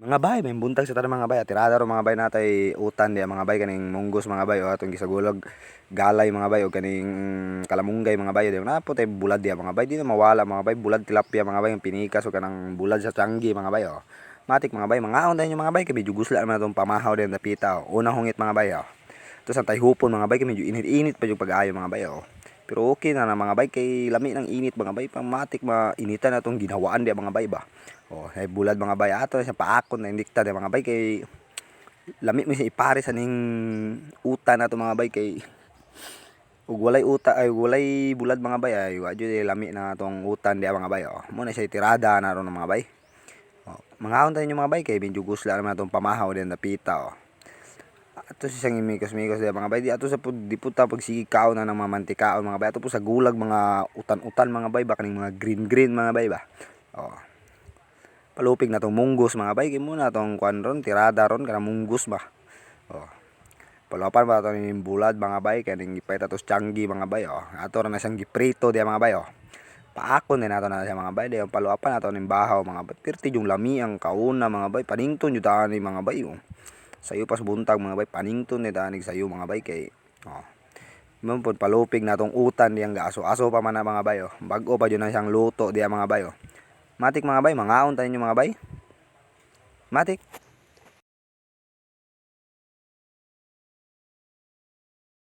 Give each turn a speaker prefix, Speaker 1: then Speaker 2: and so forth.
Speaker 1: Mga bay, may buntag sa tanan, mga bay. Tirada ro, mga bay, natay utan diya, mga bay, kaning munggos, mga bay, o atong gisagulog galay, mga bay, o kaning kalamunggay, mga bay. Di na po tay bulad diya, mga bay, di na mawala, mga bay, bulad tilapia, mga bay, ang pinikas o kanang bulad sa tiyanggi, mga bay, o. Matik, mga bay, mangaon tayo mga bay kay medyo gusla naman atong pamahaw din dapita, o. Unang hungit, mga bay, o. Tapos ang tayhupon, mga bay, kay medyo init-init pa yung pag-ayo, mga bay, o. Pero okay na na, mga bay, kay lami ng init, mga bay, pang matik mainitan na atong ginawaan diya, mga bay ba. Oh, ay bulad, mga bay, ato siya paakon na indikta diya, mga bay, kay lami mo siya ipare sa ning utan nato, mga bay, kay ug walay uta ay walay bulad, mga bay, ay wa jud lami na atong utan diya, mga bay, oh. Mo na siya tirada na ron, mga bay. Oh, mangaon tayo mga bay kay medyo gusla naman atong pamahaw din dapita, oh. Ato siyang imikos-mikos diya, mga bay, di ato sa pud di pud ta pagsige kaon na ng mga mantikaon, mga bay, ato po sa gulag mga utan-utan, mga bay ba, kaning mga green green, mga bay ba. Oh. Palupig na tong munggos, mga bay, kay mo na tong kuan ron, tirada ron kanang munggos ba. Oh. Paluwapan pa to ning bulad, mga bay, kaning gipay atos tiyanggi, mga bay, oh. Ato ra na siyang giprito diya, mga bay, oh. Paakon din nato na siya, mga bay, dayon paluwapan nato ning bahaw, mga bay. Pirti yung lami ang kauna, mga bay, panington jud ani, mga bay, oh. Sayo pas buntag, mga bay, panington ni tanig sayo, mga bay, kay oh. Mo pod palupig na tong utan diyang gaaso-aso pa man na, mga bay, oh. Bag-o pa jud na siyang luto diya, mga bay, oh. Matik, mga bay, mangaon tayo mga bay. Matik.